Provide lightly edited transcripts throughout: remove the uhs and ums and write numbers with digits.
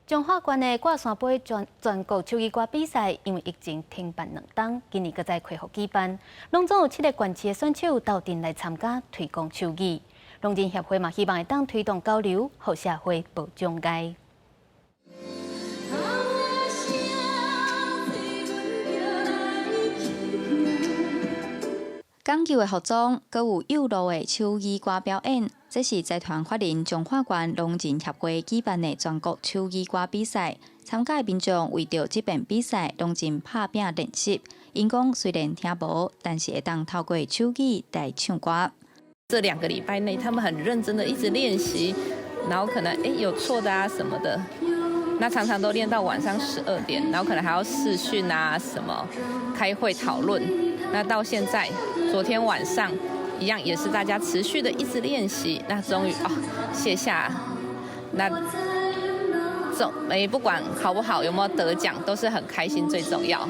彰化縣的割山杯全國手語歌比賽，因為疫情停辦2冬，今年閣再恢復舉辦，攏總有七個縣市的選手鬥陣來參加推廣手語。聾人協會嘛希望會當推動交流，予社會無障礙。講究的服裝，閣有幼路的手語歌表演，這是財團法人彰化縣聾人協會舉辦的全國手語歌比賽。參加的民眾為著這遍比賽，攏真拍拚練習。𪜶講雖然聽無，但是會當透過手語來唱歌。這2個禮拜內，他們很認真的一直練習，然後可能有錯的啊什麼的，那常常都練到晚上12點，然後可能還要視訊啊什麼，開會討論。那到現在，昨天晚上一樣，也是大家持續的一直練習。那終於啊卸下，那總不管好不好，有沒有得獎，都是很開心，最重要。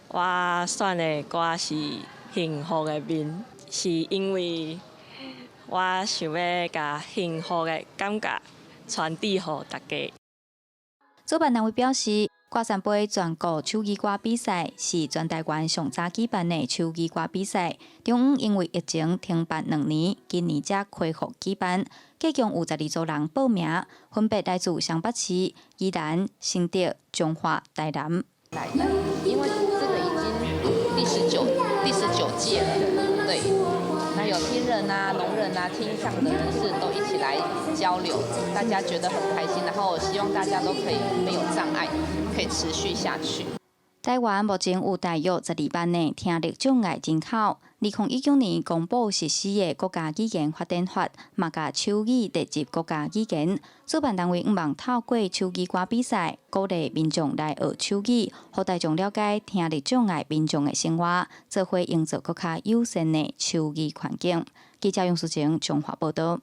我選的歌是《幸福的面》，是因為我想欲共幸福的感覺傳遞予大家。主辦單位表示，割山杯全國手語歌比賽是全台灣上早舉辦的手語歌比賽。中央因為疫情停辦2年，今年才恢復舉辦。計共有12組人報名，分別來自雙北市、宜蘭、新竹、彰化、台南。因為這個已經第19屆了，對。那有聽人啊、聾人啊、聽障的人士都一起來交流，大家覺得很開心。然後希望大家都可以沒有障礙，可以持續下去。台灣目前有大約12萬的聽力障礙人口。2019年公布實施的國家語言發展法，嘛共手語列入國家語言。主辦單位向望透過手語歌比賽，鼓勵民眾來學手語，予大眾了解聽力障礙民眾的生活，做伙營造閣較友善的手語環境。記者楊淑晴彰化報導。